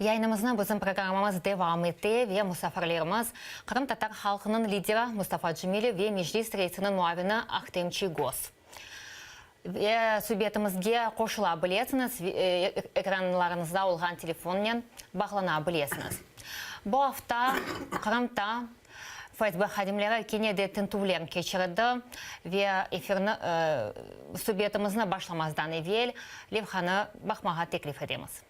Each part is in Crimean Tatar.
Yayınımıznı bizim programmamız devam ete ve musafirlerimiz, qırımtatar halqınıñ lideri Mustafa Cemilev ve Meclis reisiniñ muavini Ahtem Çiygoz. Ve subetimizge qoşula bilesiñiz, ekranlarıñızda olğan telefonnen bağlana bilesiñiz. Bu afta Qırımta FSB hadimleri kene de tintüvler keçirdi ve efirni, subetimizni başlamazdan evel levhanı baqmağa teklif etemiz.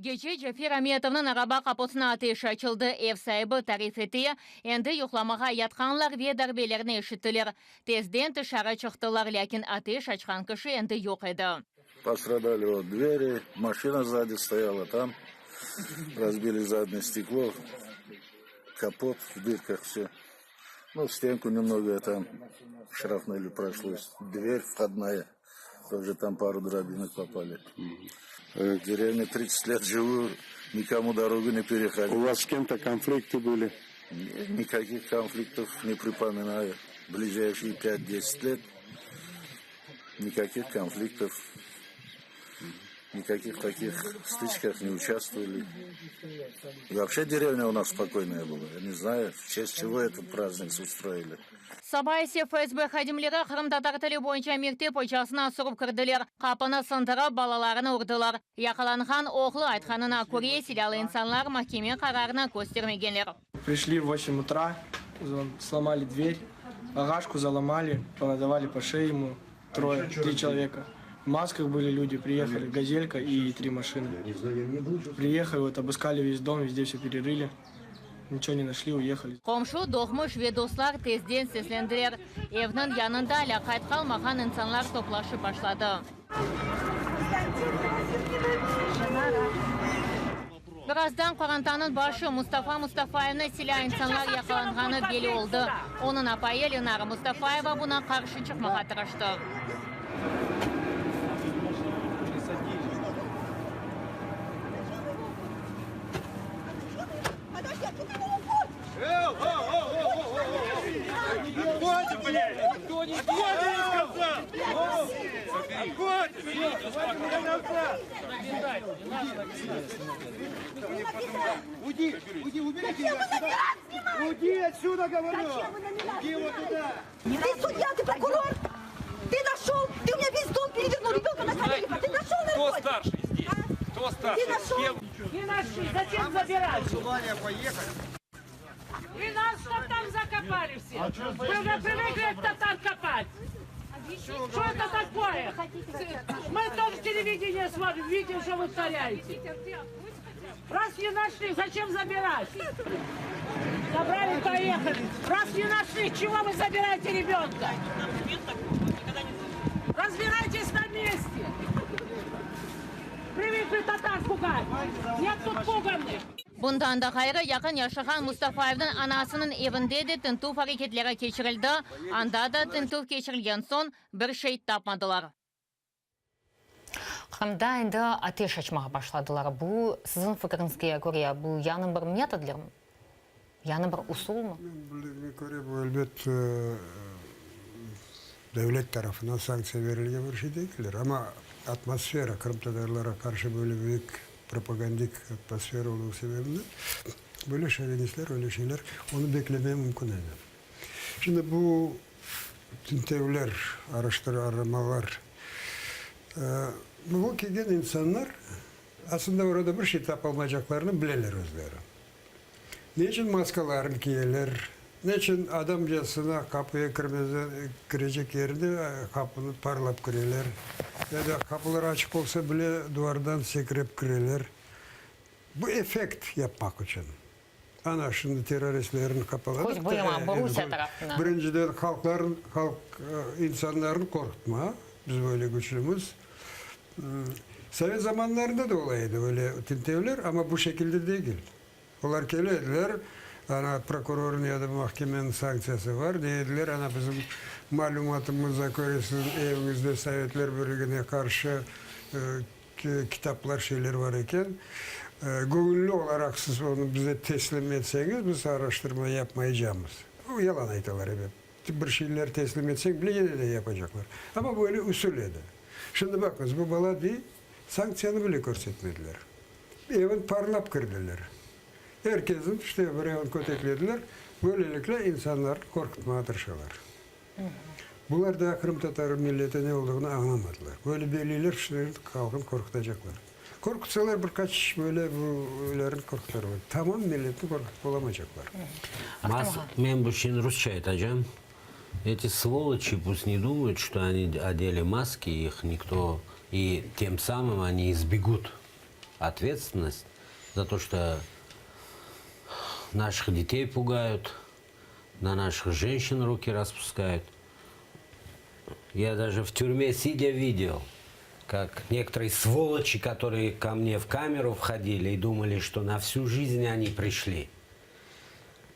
Gece Cafer Ametovnıñ araba qapusına ateş açıldı, ev saibi tarif ete, endi yuqlamağa yatqanlar ve darbelerni eşittiler. Tezden tışarı çıqtılar, lâkin ateş açqan kişi endi yoq edi. Postradali vot dveri, maşina szadi stoyala tam, razbili zadnye steklo, kapot v dırkah, vse. Nu, stenku nemnogo tam şrapnelü proşloy, dver vhodnaya. Тоже там пару дробинок попали. В деревне 30 лет живу, никому дорогу не переходил. У вас с кем-то конфликты были? Нет, никаких конфликтов не припоминаю. Ближайшие 5-10 лет никаких конфликтов, никаких таких стычках не участвовали. И вообще деревня у нас спокойная была. Я не знаю, в честь чего этот праздник устроили. Saba ise FSB hadimleri qırımtatar tili boyunca mektep ocasına surıp kirdiler, qapını sındırıp, balalarını urdılar. Yaqalanğan oğlu aytqanına köre, silâlı insanlar mahkeme qararını köstermegenler. Prişli v vosemь utра, slomali dver, ağaşku zalomali, ponadavali po şeye emu, troye, tri çeloveka. V maskah bıli ljudi, priyehali, gazelka i tri maşiny. Priyehali, vot, obıskali ves dom, vezde vse pererıli. Niço ne našli, uyehali. Qomşu, doğmuş ve dostlar tezden seslendiler. Evniñ yanında lâqayt qalmağan insanlar toplaşıp başladı. Birazdan qorantanıñ başı Mustafa Mustafayevni silâ insanlar yaqalanğanı belli oldı. Onıñ apayı Lenara Mustafayeva buña qarşı çıqmağa tırıştı. Bundan da ğayrı, yaqın yaşağan Mustafayevniñ anasınıñ evinde de tintüv areketleri keçirildi, anda da tintüv keçirilgen soñ bir şey tapmadılar. Qırımda endi ateş açmağa başladılar. Bu, siziñ fikriñizge köre, bu yañı bir metodlarmı? Yañı bir usulmı? Men bildigime köre, bu, elbet, devlet tarafından sanktsiya berilgen bir şey degildir. Amma atmosfera, qırımtatarlara qarşı böyle büyük propagandik atmosfera oluvı sebebinden böyle şovinistler, öyle şeyler, onı beklemeye mümkün edi. Şimdi bu tintevler, araştır, aramalar, buña kelgen insanlar aslında orada bir şey tapalmaycaqlarını bileler özleri. Ne içün maskalarını kiyeler, ne içün adamcasına qapıya kirmezden, kirecek yerinde qapını parlap kireler, ya da qapılar açıq olsa bile duvardan sekirep kireler. Bu effekt yapmaq içün. Ana, şimdi terroristlerni qapaladıq Köz boyama, bu Rusiye tarafından. Birinciden, halqların, halq, insanlarnı qorqutma, biz böyle küçlümiz. Sovet zamanlarında da ola edi öyle tintevler, amma bu şekilde degil. Olar kele ediler, ana, prokurornıñ ya da mahkemeniñ sanktsiyası var, dey ediler, ana, bizim malümatımıza köre siziñ eviñizde Sovetler Birligine qarşı kitaplar, şeyler bar eken. Göñülli olaraq siz onı bize teslim etseñiz, biz araştırma yapmaycamız. Yalan aytalar, ebet. Bir şeyler teslim etseñ bile, yine de yapacaqlar. Amma böyle usul edi. Şimdi baqıñız, bu bala dey, sanktsiyanı bile körsetmediler. Evin parlap kirdiler. Er kesin, işte, bir evin köteklediler. Böylelikle insanlarnı qorqutmağa tırışalar. Bular daa qırımtatar milleti ne olduğını añlamadılar. Böyle belliler şimdi halqını qorqutacaqlar. Qorqutsalar bir qaç böyle bularnı qorqutarlar. Tamam milletni qorqutıp olamaycaqlar. Mas, men bu şeyni rusça aytacam. Eti svoloçi pust ne думают, что они одели маски, их никто, и тем самым они избегут ответственность за то, что наших детей пугают, на наших женщин руки распускают. Я даже в тюрьме сидя видел, как некоторые сволочи, которые ко мне в камеру входили и думали, что на всю жизнь они пришли.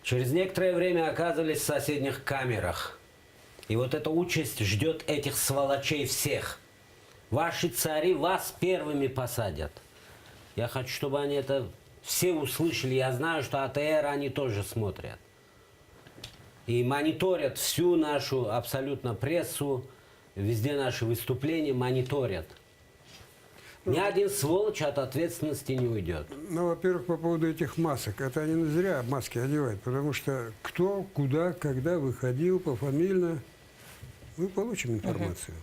Через некоторое время оказывались в соседних камерах. И вот эта участь ждет этих сволочей всех. Ваши цари вас первыми посадят. Я хочу, чтобы они это все услышали. Я знаю, что АТР они тоже смотрят. И мониторят всю нашу абсолютно прессу, везде наши выступления мониторят. Ни один сволочь от ответственности не уйдет. Ну, во-первых, по поводу этих масок. Это они зря маски одевают, потому что кто, куда, когда выходил пофамильно, мы получим информацию.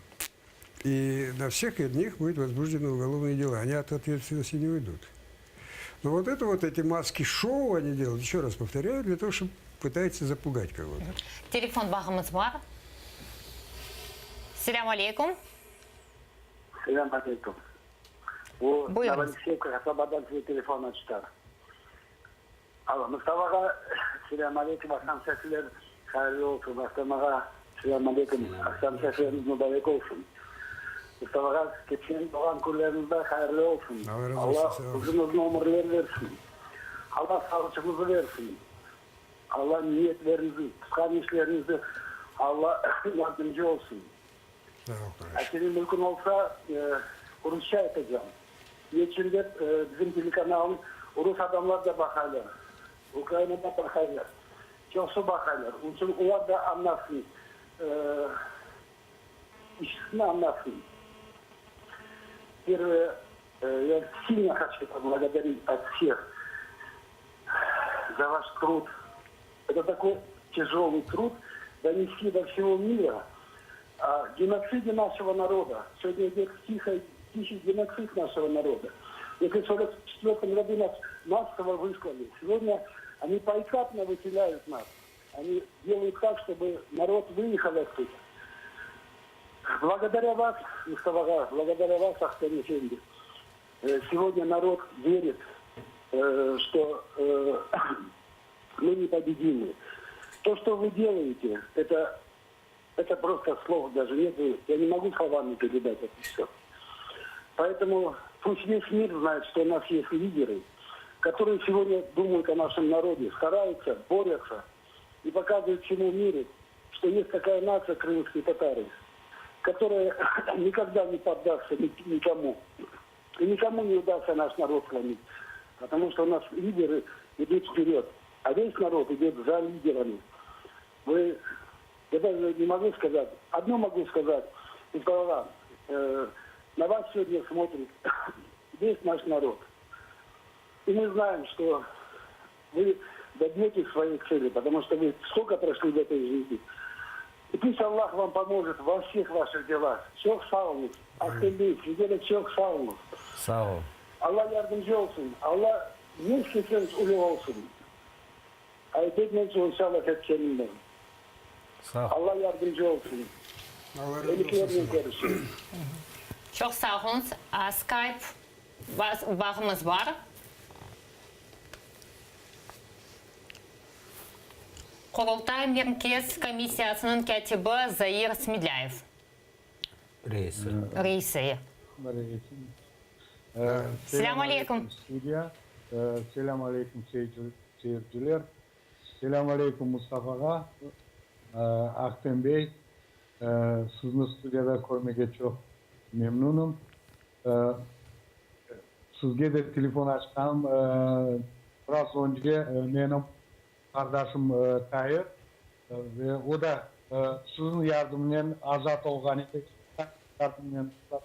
И на всех из них будет возбуждены уголовные дела. Они от ответственности не уйдут. Но вот это вот эти маски-шоу они делают, еще раз повторяю, для того, чтобы пытаются запугать кого-то. Telefon bağımız bar. Selâm aleyküm. Selâm aleyküm. Bu Buyurıñız. Novoalekseyevka qasabadan size telefon açtılar. Alo, Mustafa ağa, selâm aleyküm, aqşam sesler hayırlı olsun. Ahtem ağa, selâm aleyküm, aqşam sesleriniz mubarek olsun. Mustafa ağa, keçken doğğan künleriñiz de hayırlı olsun. Allah razı olsun, Allah sağ olun. uzun-uzun ömürler versin. Allah sağlıçığıñızı versin. Allah niyetleriñizi, tutqan işleriñizi Alla yardımcı olsun. Sağ ol, qardaşım. Senin mümkün olsa, rusça aytacam. Neçün dep, bizim telekanalnı rus adamlar da baqaylar, Ukrainada baqaylar, çoqsu baqaylar. Onıñ içün olar da añlasın, işitsin, añlasın. Первое, я сильно хочу поблагодарить от всех за ваш труд. Это такой тяжелый труд донести до всего мира о геноциде нашего народа. Сегодня идет тихо, тихий геноцид нашего народа. Если в 1944 году нас массово выслали, сегодня они поэтапно выселяют нас. Они делают так, чтобы народ выехал оттуда. Благодаря вас, Мустафа благодаря вас, Ахтем Эфенди, сегодня народ верит, что мы непобедимы. То, что вы делаете, это, это просто слов даже нет. Я не могу словами передать это все. Поэтому пусть весь мир знает, что у нас есть лидеры, которые сегодня думают о нашем народе, стараются, борются и показывают всему миру, что есть такая нация, крымские татары, которая никогда не поддастся никому. И никому не удастся наш народ сломить. Потому что у нас лидеры идут вперед, а весь народ идет за лидерами. Вы, я даже не могу сказать, одно могу сказать, Мустафа, на вас сегодня смотрит весь наш народ. И мы знаем, что вы добьетесь своей цели, потому что вы сколько прошли в этой жизни. И пусть Аллах вам поможет во всех ваших делах. Çoq sağ oluñız. Ahtem bey, sizge de çoq sağ oluñız. Sağ ol. Alla yardımcı olsun. Alla ne isteseñiz öyle olsun. Aytayım inşallah etkenimden. Sağ ol. Alla yardımcı olsun. Allah razı olsun. Eliklernen körüşeyik. Çoq sağ oluñız. Skype bağımız bar. Qurultay Merkez komissiyasınıñ kâtibi Zair Smedlâyev. Reisi. Reisi. Selâm aleyküm. Studiya. Selâm aleyküm, seyirciler. Selâm aleyküm, Mustafa ağa, Ahtem bey. Sizni studiyada körmege çoq memnunım. Sizge de telefon açqanım, biraz önce menim qardaşım Tair, ve o da siziñ yardımınen azat olğan edi, yardımınen azat.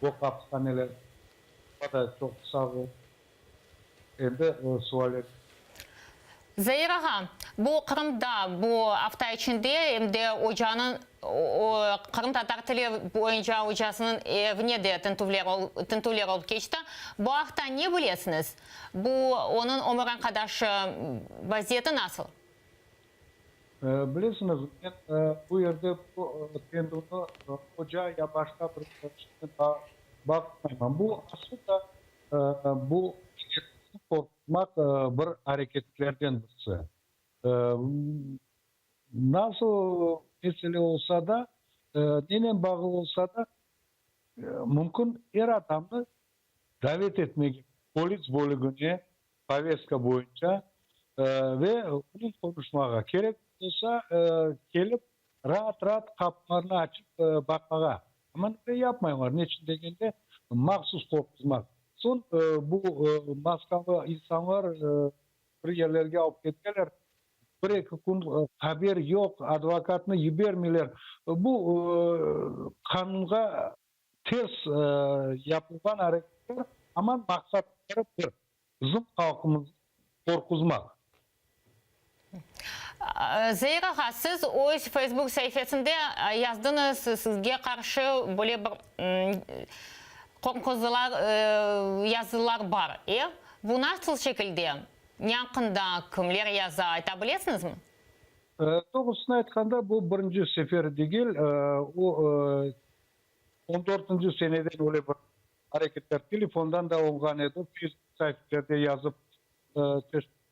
Bloq apishaneler da çoq sağ ol. Endi sualler. Zair ağa, bu Qırımda bu afta içinde em de ocanıñ, qırımtatar tili boyunca ocasınıñ evine de tintüvler tintüvler olıp keçti. Bu aqta ne bilesiñiz? Bu onıñ ömür arqadaşı vaziyeti nasıl? Bilesiñiz, men bu yerde bu tendürni oca ya başqa bir şeynen bağlamayman. Bu aslında bu milletimizni qorqutmaq bir areketlerden birisi. Nasıl mesele olsa da, nenen bağlı olsa da, mümkün er adamnı davet etmege polis bölügine poveska boyunca ve onen qonuşmağa, kerek olsa, kelip, raat-raat qapılarnı açıp baqmağa. Amma öyle yapmaylar, neçün degende, mahsus qorquzmaq. Soñ bu maskalı insanlar bir yerlerge alıp keteler, bir-eki kün haber yoq, advokatnı yibermeyler. Bu qanunğa ters yapılğan areketler, amma maqsatları bir, bizim halqımıznı qorquzmaq. Zair ağa, siz öz Facebook saifesinde yazdıñız, sizge qarşı böyle bir qorquzılar, yazılar bar, e? Bu nasıl şekilde, ne aqqında, kimler yaza, ayta bilesiñizmi? Doğrusını aytqanda, bu birinci sefer degil, o, on dörtünci seneden öyle bir areketler, telefondan da olğan edi, Facebook saifelerde yazıp,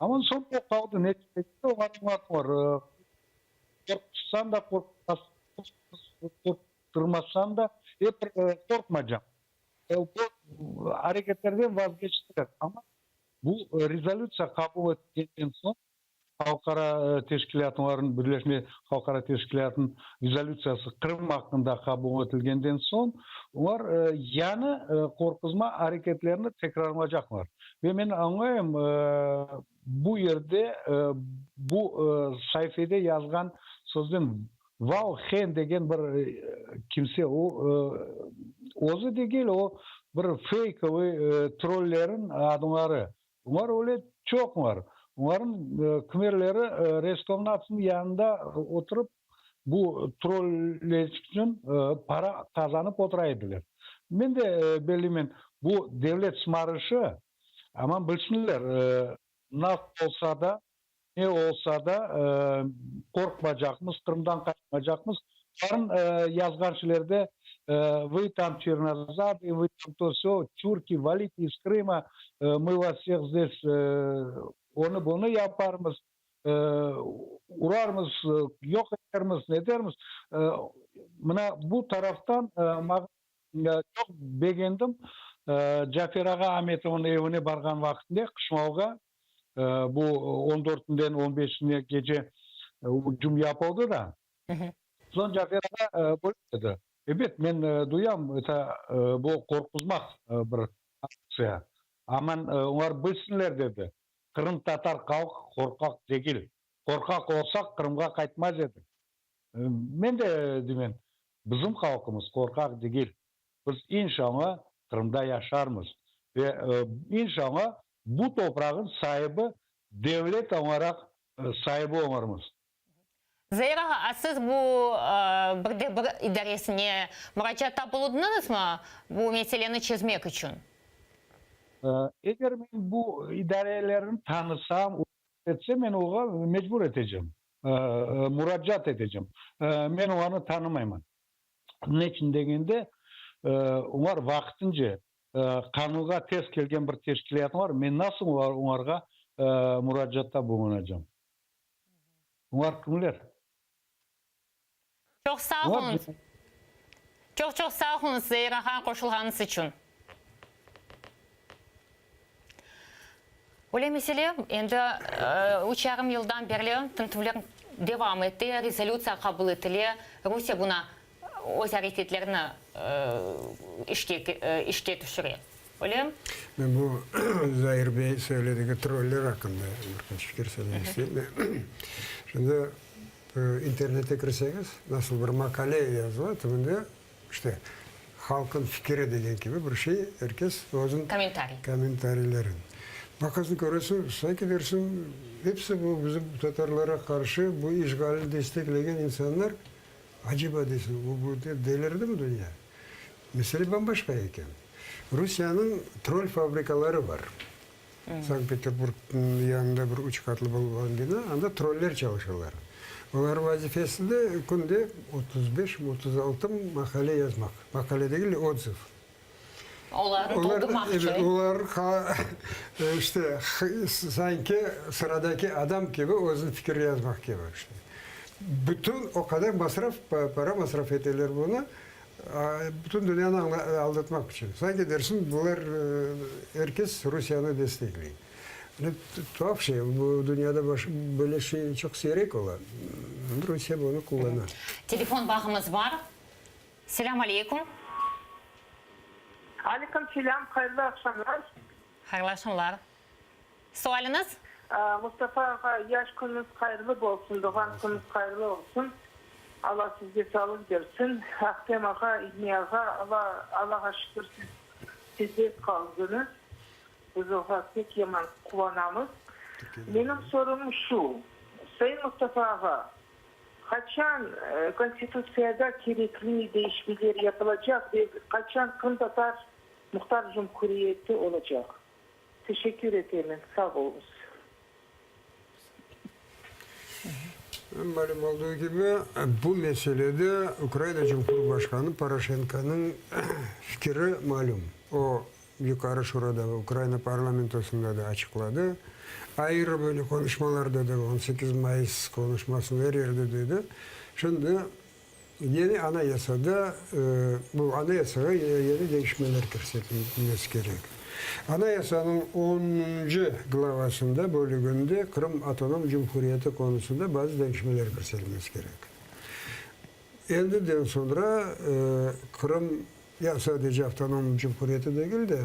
amma soñ o qaldı, neticede oña qorqutsañ da, qorqutmasañ da, ep bir qorqmaycaq. Bu areketlerden vazgeçtiler, amma bu rezolütsiya qabul etilgenden soñ, Halqara teşkilâtlarnıñ birleşme halqara teşkilâtınıñ rezolütsiyası Qırım aqqında qabul etilgenden soñ, olar yañı qorquzma areketlerini tekrarlaycaqlar. Ve men añlayım, bu yerde, bu saifede yazğan sözden Val Hen degen bir kimse, o, özü degil, o, bir feykovıy trollerin adımları. Olar öyle çoqlar. Olarnıñ kimerleri Reskomnatsnıñ yanında oturıp, bu trolleç içün para qazanıp otura ediler. Men de belliymen, bu devlet sımarışı, aman bilsinler, nasıl olsa da, Ne olsa da, qorqmacaqmız, Qırımdan qaçmacaqmız. Olarnıñ yazğan şeylerde Vı tam çernozabıy, vı tam to syo, çurki, valite iz Krıma, mı vas vseh zdes onı bunı yaparmız, urarmız, yoq etermiz, netermiz. Mına bu taraftan maña çoq begendim. Cafer ağa Ametovnıñ evine barğan vaqtında Qışlavğa Bu on dörtünden on beşine gece ücüm yapıldı da. Soñ Cafer ağa böyle dedi, Ebet, men duyam, eta, bu qorquzmaq bir aktsiya. Aman, olar bilsinler, dedi, qırımtatar halq qorqaq degil. Qorqaq olsaq, Qırımğa qaytmaz edik. Men de deymen, bizim halqımız qorqaq degil. Biz inşalla Qırımda yaşarmız ve inşalla bu toprağın saibi devlet olaraq saibi olurmız. Zair ağa, a siz bu bir de bir idaresine muracaatta bulundıñızmı bu meseleni çezmek içün? Eger men bu idarelerni tanısam, etsem, men oğa mecbur etecem, muracaat etecem. Men olarnı tanımayman. Neçün degende, olar vaqtınca qanunğa ters kelgen bir teşkilâtı bar, men nasıl olarğa muracaatta bulunacam? Olar kimler? Çoq sağ oluñız. Çoq-çoq sağ oluñız, Zair ağa, qoşulğanıñız içün. Öyle mesele, endi üç yarım yıldan berli tintüvler devam ete, rezolütsiya qabul etile, Rusiye buna öz areketlerini işke tüşüre. Öyle? Men bu Zair bey söyledigi troller aqqında bir qaç fikir söylemek isteyim. Şimdi internete kirseñiz, nasıl bir makale yazıla, tübünde işte. Halqın fikiri degen kibi bir şey, er kes özüniñ Kommentariy. kommentariylerin. Baqasıñ, köresiñ, sanki dersiñ, episi bu bizim tatarlara qarşı bu işğalni desteklegen insanlar, aceba deysiñ, bu bu delirdimi dünya? Mesele bam-başqa eken. Rusiyeniñ troll fabrikaları bar. Sankt-Peterburgniñ yanında bir üç qatlı bolğan bina, anda troller çalışalar. Olar vazifesi de künde 35, 36 maqale yazmaq. Maqale degil de, otzıv. Olarnı toldurmaq içün. Evet, olar işte, sanki sıradaki adam kibi özüniñ fikrini yazmaq kibi. Bütün o qadar masraf, para masraf eteler bunı. Bütün dünyanı aldatmaq içün. Sanki dersiñ, bular er kes Rusiyeni destekley. Tuhaf şey, bu dünyada böyle şey çoq siyrek ola. Rusiye bunı qullana. Telefon bağımız bar. Selâm aleyküm. Aleyküm selâm, hayırlı aqşamlar. Hayırlı aqşamlar. Sualiñiz? Mustafa ağa, yaş künüñiz hayırlı bolsun, doğan künüñiz hayırlı olsun. Alla sizge sağlıq bersin. Ahtem ağa, İlmi ağa, Alla, Allağa şükür siz serbest qaldıñız. Biz oğa pek yaman quvanamız. Menim sorum şu, Sayın Mustafa ağa, qaçan Konstitutsiyada kerekli değişmeler yapılacaq ve qaçan Qırımtatar Muhtar Cumhuriyeti olacaq? Teşekkür etemen, sağ oluñız. Malüm olduğı kibi, bu meselede Ukraina Cumhurbaşqanı Poroşenkonıñ fikiri malüm. O, Yuqarı Şurada ve Ukraina parlamentosında da açıqladı. Ayrı böyle qonuşmalarda da, 18 mayıs qonuşmasında er yerde dedi. Şimdi Yeni Anayasada, bu Anayasağa yeni deñişmeler kirsetilmesi kerek. Anayasanıñ onuncı glavasında, bölüginde Qırım Avtonom Cumhuriyeti qonusında bazı deñişmeler kirsetilmesi kerek. Endiden soñra Qırım ya sadece avtonom cumhuriyeti degil de,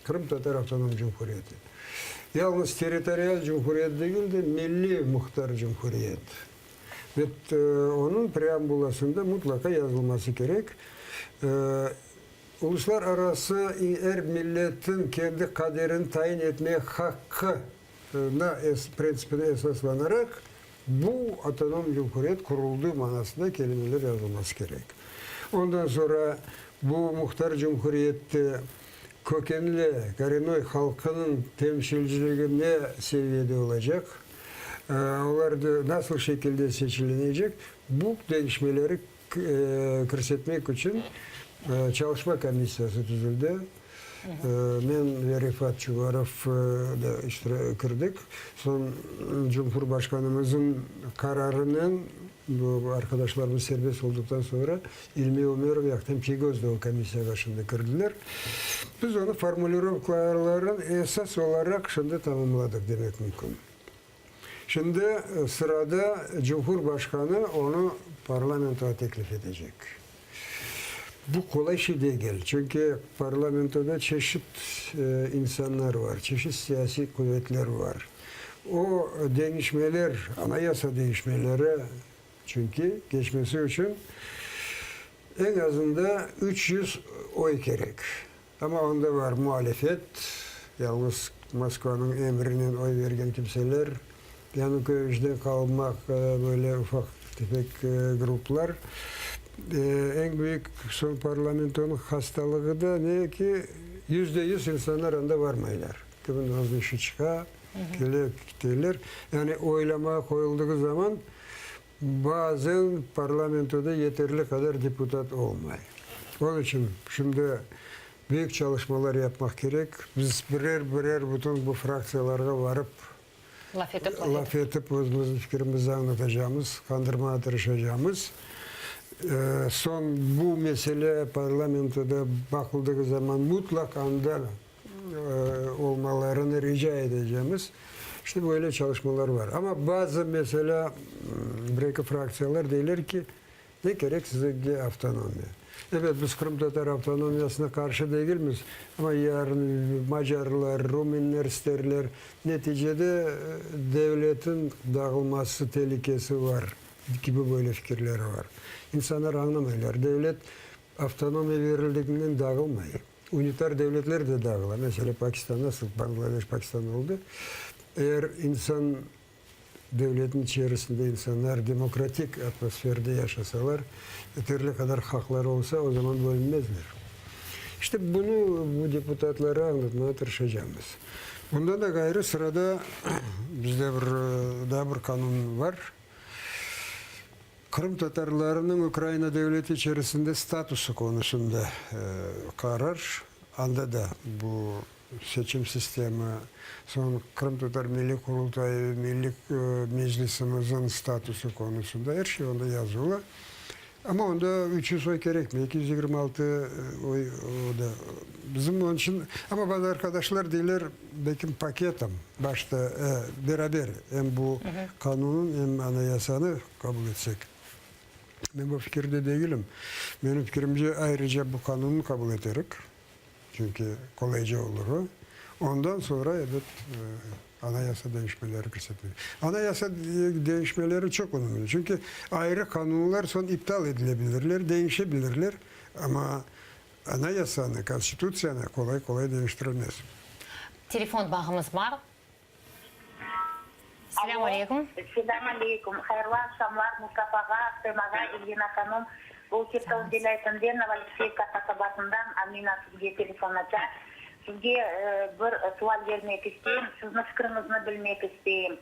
Qırımtatar Avtonom Cumhuriyeti, yalnız territorial cumhuriyet degil de, milliy muhtar cumhuriyet. Ve onıñ preambulasında mutlaqa yazılması kerek, uluslararası er milletin kendi qaderini tayin etme haqqına printsipine esaslanaraq bu avtonom cumhuriyet quruldı manasında kelimeler yazılması kerek. Ondan soñra bu muhtar cumhuriyette kökenli, korenoy, halqınıñ temsilciligi ne seviyede olacaq? Olar nasıl şekilde seçilenecek, bu deñişmeleri kirsetmek içün çalışma komissiyası tizildi. Men ve Refat Çubarov da kirdik. Soñ Cumhurbaşqanımızıñ qararınen bu arqadaşlarımız serbest olduqtan soñra İlmi Ümerov ve Ahtem Çiygoz da o komissiyağa şimdi kirdiler. Biz onı formulirovkaların esas olaraq şimdi tamamladıq demek mümkün. Şimdi sırada Cumhurbaşqanı onı parlamentoğa teklif etecek. Bu qolay şey degil, çünki parlamentoda çeşit insanlar var, çeşit siyasiy quvetler var. O deñişmeler, anayasa deñişmeleri, çünki keçmesi içün eñ azında 300 oy kerek. Amma onda bar muhalifet, yalnız Moskvanıñ emrinen oy bergen kimseler, Yanukoviçden qalmaq böyle ufaq-tefek gruplar. Eñ büyük soñ parlamentonıñ hastalığı da ne ki, 100% insanlar anda barmaylar. Kimin öz işi çıqa, kele, kiteler. Yani oylamağa qoyuldığı zaman Bazen parlamentoda yeterli qadar deputat olmay. Onıñ içün şimdi büyük çalışmalar yapmaq kerek. Biz birer-birer bütün bu fraktsiyalarğa varıp, Laf etip, laf laf etip özümizniñ fikirimizni añlatacağımız, qandırmağa tırışacağımız. Soñ bu mesele parlamentoda baqıldığı zaman mutlaq anda olmalarını rica edecemiz. İşte böyle çalışmalar var. Amma bazı, meselâ, bir-eki fraktsiyalar deyler ki, ne kerek sizge avtonomiya? Ebet, biz qırımtatar avtonomiyasına qarşı degilmiz, amma yarın macarlar, ruminler isterler. Neticede devletin dağılması telükesi var kibi böyle fikirleri var. İnsanlar añlamaylar, devlet. Avtonomiya berildiginden dağılmay. Unitar devletler de dağıla. Meselâ, Pakistan nasıl Bangladeş, Pakistan oldı. Eğer insan devletniñ içerisinde insanlar demokratik atmosferde yaşasalar, yeterli qadar haqları olsa, o zaman bölünmezler. İşte bunı bu deputatlara añlatmağa tırışacağımız. Bundan da ğayrı sırada bizde bir daa bir qanun bar. Qırımtatarlarınıñ Ukraina devleti içerisinde statusı konusında qarar, anda da bu seçim sistemi, soñ Qırımtatar Milliy Qurultayı, Milliy Meclisimizin statusı konusında er şey onda yazılı. Amma onda 300 oy kerekmey, 226 oy o da bizim onıñ içün, amma bazı arqadaşlar deyler, belkim paketom, başta beraber em bu qanunıñ, em Anayasanı qabul etsek. Men bu fikirde degilim. Menim fikirimce, ayrıca bu qanunnı qabul eterik, çünki qolayca olur o. Ondan soñra, ebet, Anayasa deñişmeleri kirsetmeli. Anayasa deñişmeleri çoq önemli, çünki ayrı qanunlar soñ iptal etile bilirler, deñişe bilirler, amma Anayasanı, Konstitutsiyanı qolay-qolay deñiştirilmez. Telefon bağımız bar. Selâm aleyküm. Selâm aleyküm. Hayırlı aqşamlar Mustafa ağa, Ahtem ağa, Elvina hanım. Bu Herson vilâyetinden, Novoalekseyevka qasabasından Amina sizge telefon aça. Sizge bir sual bermek isteyim, sizni fikriñizni bilmek isteyim.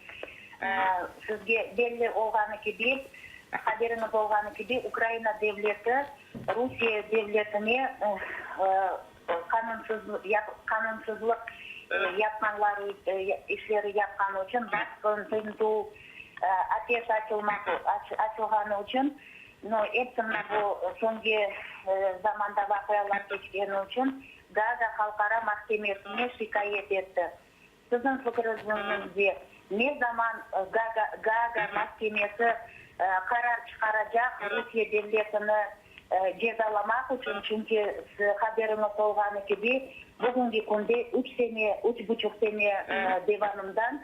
Sizge belli olğanı kibi, haberiñiz olğanı kibi, Ukraina devleti Rusiye devletine qanunsızlıq yapqanları, işleri yapqanı içün, basqın, tintüv, ateş açılğanı içün, no, episi mına bu soñki zamanda vaqialar keçkeni içün Gaaga Halqara mahkemesine şikâyet etti. Siziñ fikiriñizce, ne zaman Gaaga mahkemesi qarar çıqaracaq Rusiye devletini cezalamaq içün, çünki haberiñiz olğanı kibi, bugünki künde üç sene, üç buçuq sene devamından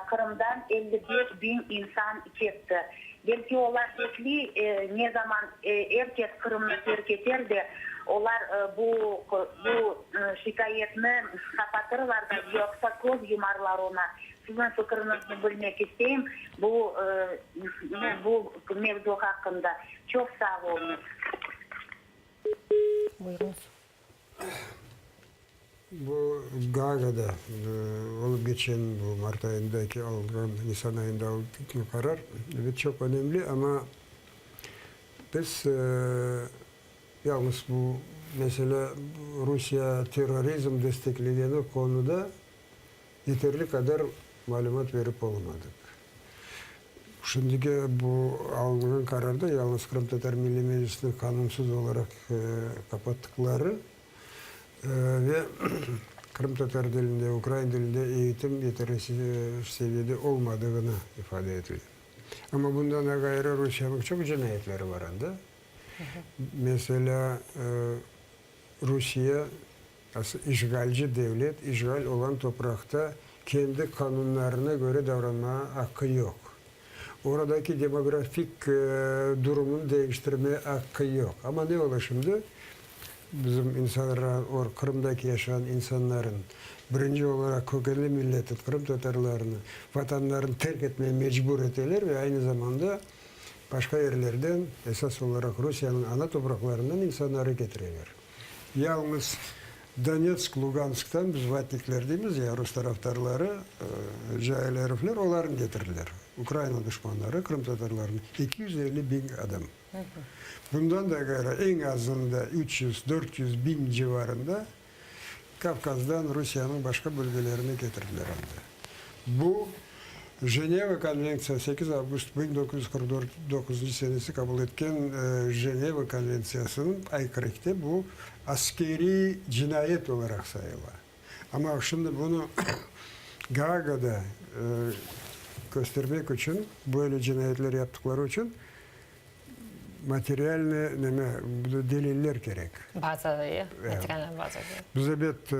Qırımdan 55 biñ insan ketti. Belki olar bekley, ne zaman er kes Qırımnı terk eter de, olar bu bu şikâyetni qapatırlar da, yoqsa köz yumarlar oña. Siziñ fikriñizni bilmek isteyim bu bu mevzu haqqında. Çoq sağ oluñız. Buyurıñız. Bu Gaagada olıp keçen, bu mart ayındaki alınğan, nisan ayında alınğan qarar, ebet, çoq önemli, amma biz yalıñız bu mesele Rusiye terrorizm desteklegeni qonuda yeterli qadar malümat berip olamadıq. Şimdiki bu alınğan qararda yalıñız Qırımtatar Milliy Meclisini qanunsız olaraq qapattıqları Ve qırımtatar tilinde, ukrain tilinde eğitim yeterli seviyede olmadığını ifade etile. Amma bundan da ğayrı Rusiyeniñ çoq cinayetleri bar anda. Meselâ, Rusiye, işğalci devlet, işğal olan topraqta kendi qanunlarına köre davranmağa aqqı yoq. Oradaki demografik durumını deñiştirme aqqı yoq. Amma ne ola şimdi? Bizim insanlar, Qırımdaki yaşağan insanların, birinci olaraq kökenli milletin, qırımtatarlarnı vatanlarını terk etmeye mecbur eteler ve aynı zamanda başqa yerlerden, esas olaraq Rusiyeniñ ana topraqlarından insanları ketireler. Yalıñız Donetsk, Lugansktan biz vatnikler deymiz ya, rus tarafdarları, cail erifler, olarnı ketirdiler. Ukraina duşmanları, qırımtatarlarnı, 250 biñ adam. Bundan da ğayrı, eñ azında 300-400 biñ civarında Kavkazdan Rusiyeniñ başqa bölgelerine ketirdiler anda. Bu, Jeneva konventsiyası, 8 avgust 1949 senesi qabul etken Jeneva konventsiyasınıñ aykırıkte bu askeriy cinayet olaraq sayıla. Amma şimdi bunı Gaagada köstermek içün, böyle cinayetler yaptıqları içün materialnıy neme, deliller kerek. Baza, materialnıy baza kerek. Biz, ebet,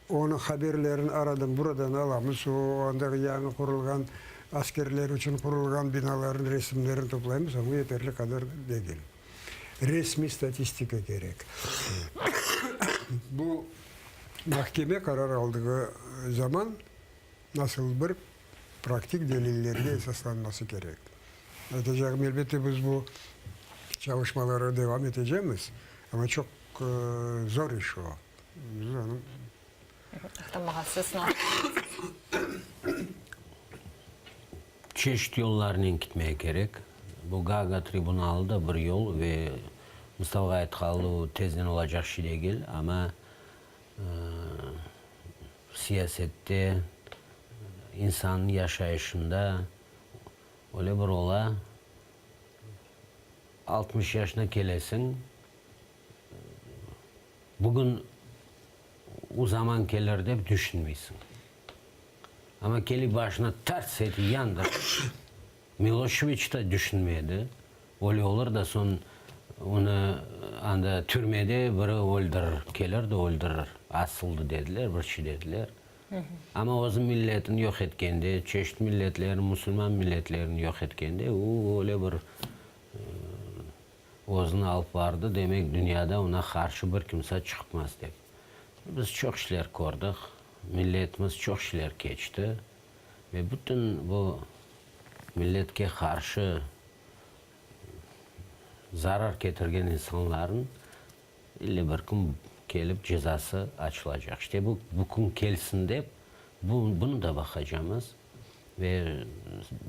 onıñ haberlerini aradan buradan alamız, o anda yañı qurulğan askerler içün qurulğan binalarnıñ resimlerini toplaymız, amma yeterli qadar degil. Resmiy statistika kerek. Bu mahkeme qarar aldığı zaman nasıl bir praktik delillerge esaslanması kerek. Aytacağım, elbette, biz bu çalışmaları devam etecemiz, amma çoq zor iş o. Biz onı. Çeşit yollarnen kitmege kerek. Bu Gaaga tribunalı da bir yol ve Mustafa Ğayıtqalı tezden olacaq şey degil, amma siyasette, insannıñ yaşayışında öyle bir ola, 60 yaşına kelesiñ, bugün o zaman kelir dep tüşünmeysiñ. Amma kelip başına tars eti yandı. Miloşeviç da düşünmedi, öyle olur da soñ onı anda türmede biri öldürir, kelir de öldürir, asıldı dediler, bir şey dediler. Amma öz milletini yoq etkende, çeşit milletlerni, musulman milletlerini yoq etkende, o öyle bir özüni alıp bardı, demek dünyada ona qarşı bir kimse çıqmaz dep. Biz çoq şeyler kördik, milletimiz çoq şeyler keçti ve bütün bu milletke qarşı zarar ketirgen insanların ille bir kün kelip cezası açılacaq. İşte bu, bu kün kelsin dep, bu, bunı da baqacamız ve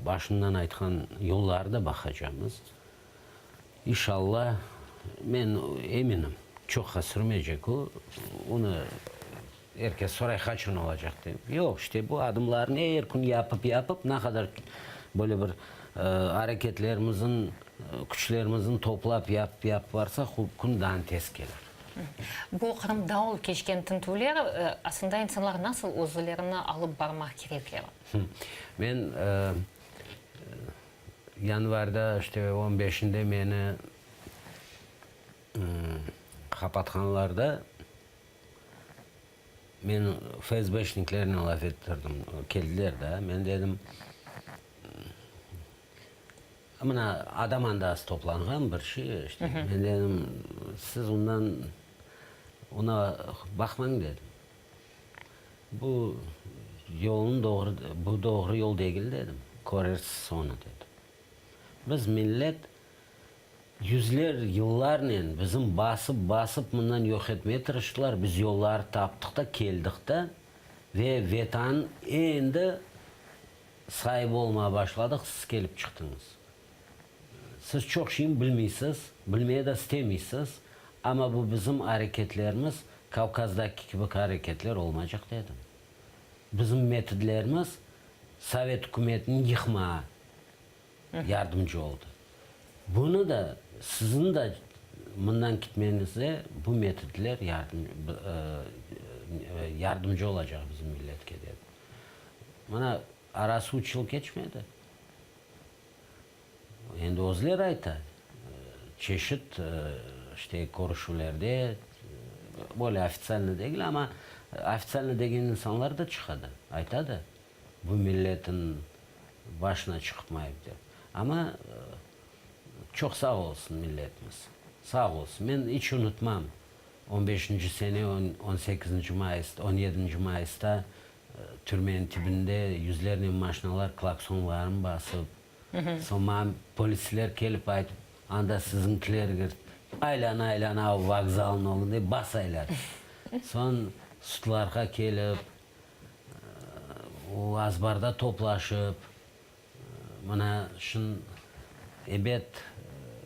başından aytqan yolları da baqacamız. İnşallah, men eminim, çoqqa sürmeycek o. Onı er kes soray, qaçan olacaq dep. Yoq, işte bu adımlarnı er kün yapıp-yapıp, ne qadar böyle bir areketlerimizin, küçlerimizin toplap yapıp-yapıp barsaq, o kün daa tez kelir. Bu Qırımda olıp keçken tintüvler aslında insanlar nasıl özlerini alıp barmaq kerekler? Men Yanvarda, işte, on beşinde meni qapatqanlarda, men FSBşniklernen laf ettirdim, keldiler da, men dedim, mına, adam anda az toplanğan bir şey, işte, men dedim, siz ondan, ona baqmañ, dedim. Bu yolun doğru, bu doğru yol degil, dedim, körersiz onı, dedim. Biz millet yüzler yıllarnen bizim basıp, basıp mından yoq etmeye tırıştılar, biz yolları taptıq da, keldik da ve Vetan endi saibi olmağa başladıq, siz kelip çıqtıñız. Siz çoq şeyni bilmeysiz, bilmeye de istemeysiz, amma bu bizim areketlerimiz Kavkazdaki kibi areketler olmaycaq dedim. Bizim metodlerimiz Sovet ükümetini yıqmağa yardımcı oldı. Bunı da, siziñ de mından kitmeñizde bu metodler yardımcı olacaq bizim milletke dedim. Mına, arası üç yıl keçmedi. Endi özleri ayta, çeşit işte körüşüvlerde, böyle ofitsialno degil, amma ofitsialno degen insanlar da çıqadı, aytadı, bu milletin başına çıqmayıp dep. Amma çoq sağ olsun milletimiz, sağ olsun. Men iç unutmam, on beşinci sene on sekizinci mayıs, on yedinci mayısta Türmeniñ tibinde yüzlernen maşinalar klaksonlarını basıp, soñ maña polisler kelip aytıp, anda siziñkiler aylana-aylana o vokzalnıñ ögünde basaylar. Soñ sudlarğa kelip, o azbarda toplaşıp, mına şun, ebet,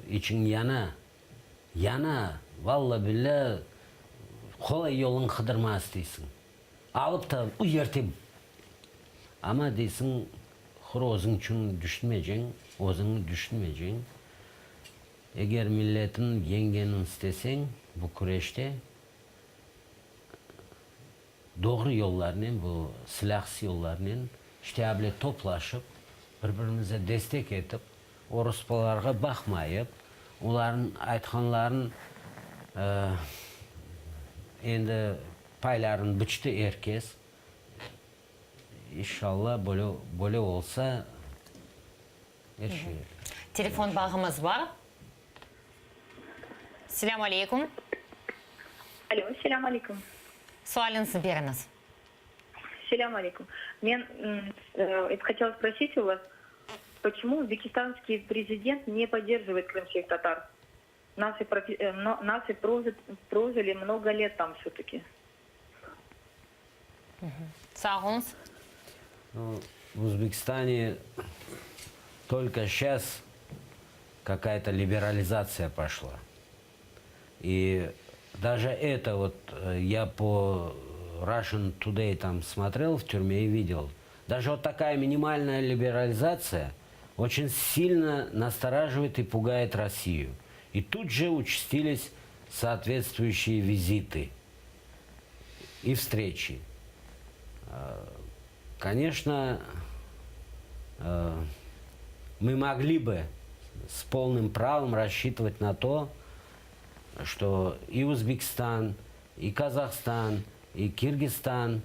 içiñ yana, yana, valla-billâ, qolay yolun qıdırmağa isteysiñ. Alıp da u yerde, amma deysiñ, hur özüñ içün düşünmeyceñ, özüñni düşünmeyceñ. Eger milletniñ yeñgenini isteseñ bu küreşte, doğru yollarnen, bu silâhsız yollarnen, işte able toplaşıp, bir-birimize destek etip, orospalarğa baqmayıp, olarnıñ aytqanların endi Paylarını bıçtı er kes. İnşallah böyle böyle olsa er şey. Telefon bağımız bar. Selâm aleyküm. Alo, selâm aleyküm. Sualiñizni beriñiz. Selâm aleyküm. Men хотела спросить у вас, почему узбекистанский президент не поддерживает крымских татар? Нас и нас и прожили много лет там все-таки. Sağ oluñız. Ну, в Узбекистане только сейчас какая-то либерализация пошла. И даже это вот э, я по Russian Today там смотрел в тюрьме и видел. Даже вот такая минимальная либерализация очень сильно настораживает и пугает Россию. И тут же участились соответствующие визиты и встречи. Э, конечно, э, мы могли бы с полным правом рассчитывать на то, что и Узбекистан, и Казахстан, и Киргизстан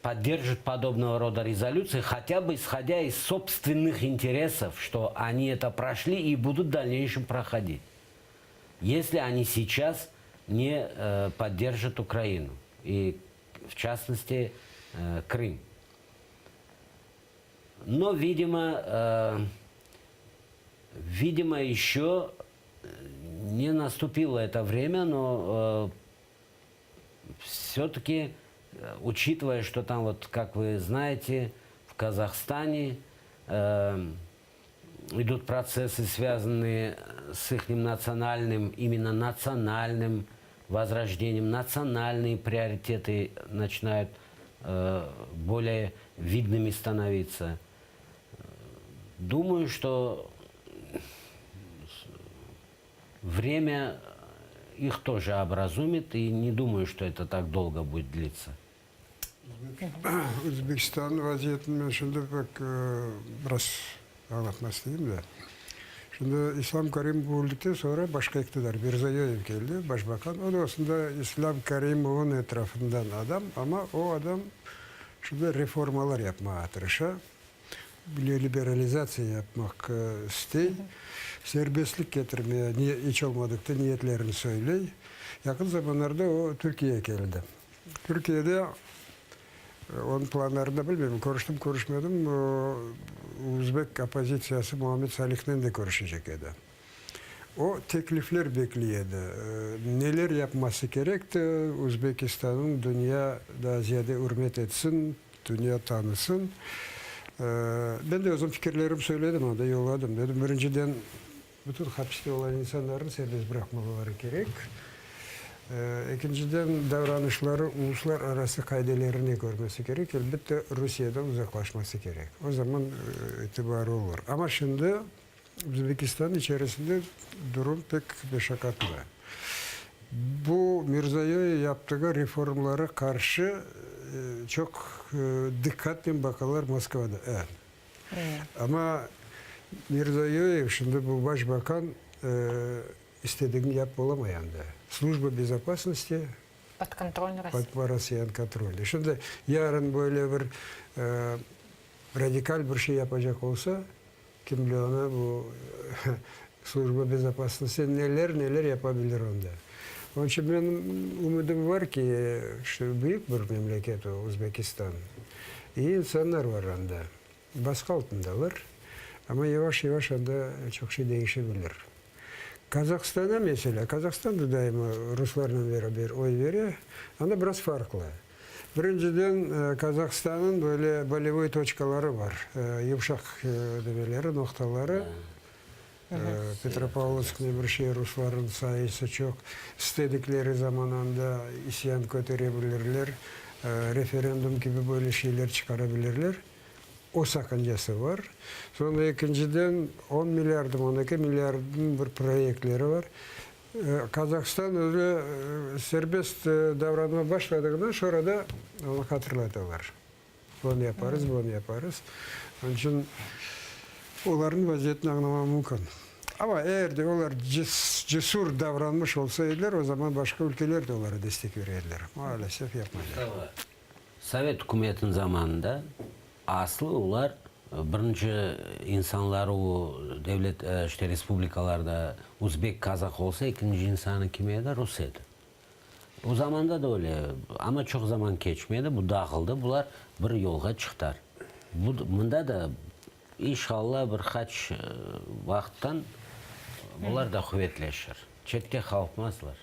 поддержат подобного рода резолюции, хотя бы исходя из собственных интересов, что они это прошли и будут в дальнейшем проходить. Если они сейчас не э, поддержат Украину, и в частности э, Крым. Но, видимо, э, видимо, еще не наступило это время, но э, все-таки, э, учитывая, что там, вот, как вы знаете, в Казахстане э, идут процессы, связанные с их национальным, именно национальным возрождением, национальные приоритеты начинают э, более видными становиться. Думаю, что время их тоже образумит, и не думаю, что это так долго будет длиться. Özbekistan vaziyetini men şimdi pek biraz añlatmaq isteyim de. Şimdi İslam Karimov öldükten soñra başqa iqtidar, Mirziyoyev keldi, başbaqan. O da aslında İslam Karimovnıñ etrafından adam, amma o adam şimdi reformalar yapmağa tırışa, liberalizatsiya yapmaq istey, serbestlik ketirmege iç olmadıqta niyetlerini söyley. Yaqın zamanlarda o Türkiyege keldi. Türkiyede onıñ planlarında bilmeyim, körüştim, körüşmedim, özbek oppozitsiyası Muhammed Salihnen de körüşecek edi. O, teklifler bekley edi, neler yapması kerekti, Özbekistannıñ dünya daa ziyade ürmet etsin, dünya tanısın. Ben de özüm fikirlerim söyledim, anda yolladım. Dedim, birinciden, Bütün hapiste olan insanlarnı serbest bıraqmaları kerek. Ekinciden, davranışları uluslararası qaidelerine körmesi kerek, elbette, Rusiyeden uzaqlaşması kerek. O zaman itibarı olur. Amma şimdi Özbekistan içerisinde durum pek meşaqatlı. Bu Mirzayoyev yaptığı reformlara qarşı çoq diqqatnen baqalar Moskvada. Amma Mirzoyoyev şimdi bu baş baqan istedigini yapıp olamay anda. Slujba bezopasnosti Pod kontrol Rossiya. Pod Rossiyanıñ kontrolde. Şimdi yarın böyle bir radikal bir şey yapacaq olsa, kim bile onı bu Slujba bezopasnosti neler neler yapabilir onda. Onıñ içün menim ümüdim var ki, işte büyük bir memleket o, Özbekistan. İyi insanlar var anda. Basqı altındalar, amma yavaş-yavaş anda çoq şey deñişebilir. Kazahstana meselâ, Kazahstan da daima ruslarnen beraber oy bere, anda biraz farqlı. Birinciden, Kazahstannıñ böyle bolevoy toçkaları var, yumşaq demeleri, noqtaları. Petropavlovsk ne bir şey ruslarnıñ sayısı çoq, istedikleri zaman anda isyan kötere bilirler, referendum kibi böyle şeyler çıqara bilirler. O saqıncası bar. Soñra ekinciden, on milliardmı, 12 milliardnıñ bir proyektleri bar. Qazahstan özü serbest davranmağa başladığından şora da onı hatırlatalar. Bunı yaparız, bunı yaparız. Onıñ içün olarnıñ vaziyetini añlamaq mümkün. Amma eger de olar cesur davranmış olsa ediler, o zaman başqa ülkeler de olara destek bere ediler. Maalesef, yapmaylar. Sovet ükümetiniñ zamanında aslı olar birinci insanları o. devlet, işte respublikalarda uzbek, kazah olsa, ekinci insanı kim edi? Rus edi. O zamanda da öyle, amma çoq zaman keçmedi, bu dağıldı, bular bir yolğa çıqtar. Bu, mında da, inşallah, bir qaç vaqıttan bular da quvetleşir. Çette qalmazlar.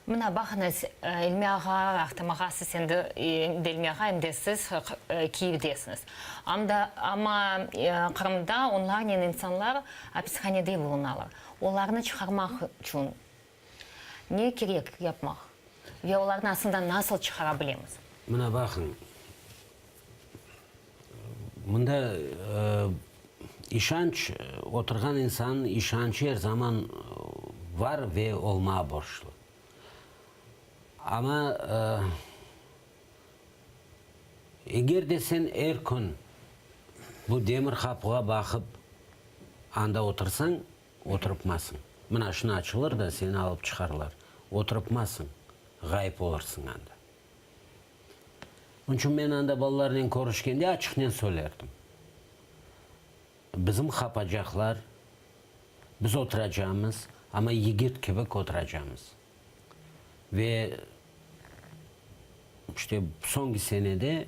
Mına, baqıñız, İlmi ağa, Ahtem ağa, siz endi, em de İlmi ağa, em de siz Kiyevdesiñiz. Anda, amma Qırımda onlarnen insanlar apishanede bulunalar. Olarnı çıqarmaq içün ne kerek yapmaq ve olarnı aslında nasıl çıqara bilemiz? Mına baqıñ, mında işanç, oturğan insannıñ işançı er zaman var ve olmağa borclu. Amma eger de sen er kün bu demir qapuğa baqıp anda otursañ, Oturıpmasıñ. Mına şunı açılır da, seni alıp çıqarlar. Oturıpmasıñ, ğayıp olursıñ anda. Onıñ içün men anda balalarnen körüşkende açıqnen söylerdim. Bizim qapacaqlar, biz oturacamız, amma yigit kibik oturacamız. Ve işte soñki senede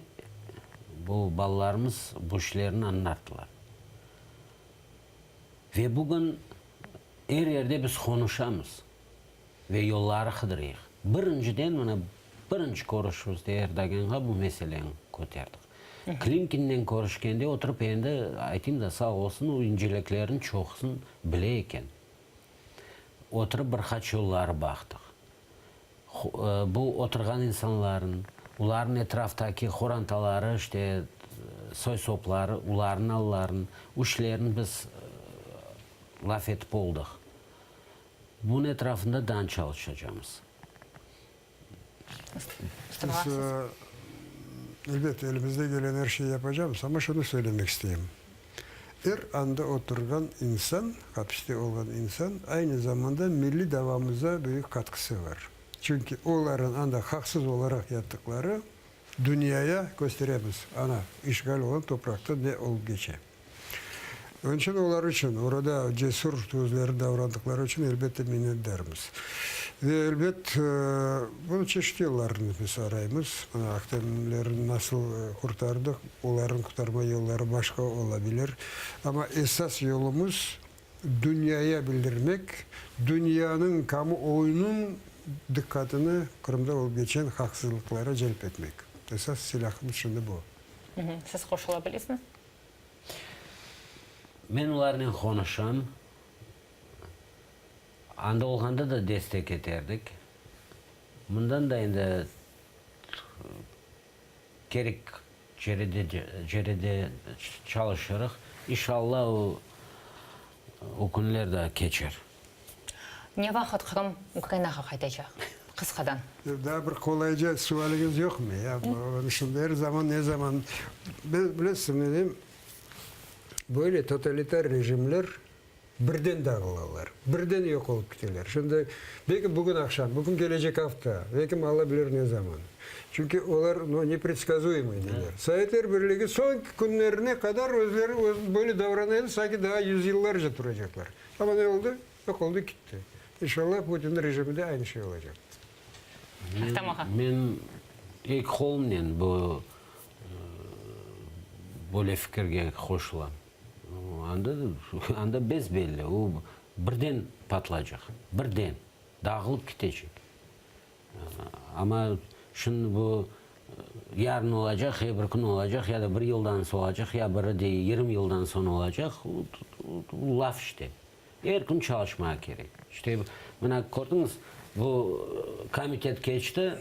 bu balalarımız bu işlerni añlattılar. Ve bugün er yerde biz qonuşamız ve yolları qıdırıyıq. Birinciden, mına birinci körüşüvizde Erdoganğa bu meseleni köterdik. Klimkinnen körüşkende oturıp endi, aytayım da, sağ olsun, o inceliklerniñ çoqusını bile eken. Oturıp bir qaç yolları baqtıq. Bu oturğan insanların, olarnıñ etraftaki qorantaları, işte, soy-sopları, olarnıñ allarını, işlerini biz laf etip oldıq. Bunıñ etrafında daa çalışacamız. Biz, elbet, elimizden gelen er şeyi yapacamız, amma şunı söylemek isteyim. Er anda oturğan insan, hapiste olğan insan, aynı zamanda milliy davamıza büyük qatqısı var. Çünki oların anda haqsız olaraq yattıqları dünyaya kösteremiz, ana, işğal olğan topraqta ne olıp keçe. Onıñ içün olar içün, orada cesur özleri davrandıqları içün, elbette, minnetdarmız. Ve, elbet, bunıñ çeşit yollarını biz araymız. Mına, Ahtemlerni nasıl qurtardıq, olarnıñ qurtarma yolları başqa olabilir. Amma esas yolumız, dünyaya bildirmek, dünyanıñ, kamuoyunıñ diqqatını Qırımda olıp keçen haqsızlıqlara celp etmek. Esas silâhımız şimdi bu. Siz qoşula bilesiñiz? Men olarnen qonuşam. Anda olğanda da destek eterdik. Mından da endi kerek cerede çalışırıq. İnşallah o o künler de keçer. Ne vaqıt Qırım Ukrainağa qaytacaq? Qısqadan. Daa bir qolayca sualiñiz yoqmı? Ya, şimdi er zaman, ne zaman? Bilesiz, men deyim, böyle totalitar rejimler birden dağılalar, birden yoq olıp kiteler. Şimdi, belki bugün aqşam, bugün kelecek afta, belki Alla bilir ne zaman. Çünki olar, no, nepredskazuemıy deyler. Sovetler Birligi soñki künlerine qadar özleri böyle davrana edi, sanki daa yüzyıllarca turacaqlar. Amma ne oldı? Yoq oldı, kitti. İnşallah, Putinniñ rejiminde aynı şey olacaq. Men eki qolumnen bu böyle fikirge qoşulam. Anda, anda bes-belli, o birden patlacaq, birden dağılıp ketecek. Amma şimdi bu yarın olacaq, ya bir kün olacaq, ya da bir yıldan soñ olacaq, ya biri de 20 yıldan soñ olacaq, o laf işte. Er kün çalışmağa kerek. İşte, mına, kördiñiz, bu komitet keçti,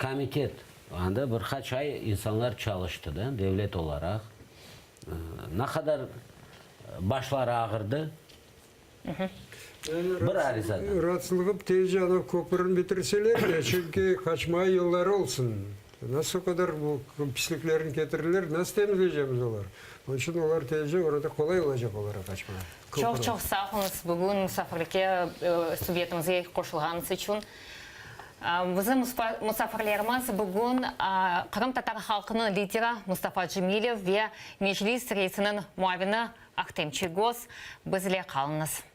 komitet, anda bir qaç ay insanlar çalıştı da, devlet olaraq. Ne qadar başları ağırdı. Bir arizadan. Ratsılığım tezce anav köpürni bitirseler de, çünki qaçmağa yolları olsun. Nasıl o qadar bu pisliklerni ketirirler, nasıl temizleycemiz olar? Onıñ içün olar tezce orada qolay olacaq olara qaçmağa. Çoq-çoq sağ oluñız bugün musafirlikke, subetimizge qoşulğanıñız içün. Bizim musafirlerimiz bugün qırımtatar halqınıñ lideri Mustafa Cemilev ve Meclis reisiniñ muavini Ahtem Çiygoz. Bizle qalıñız.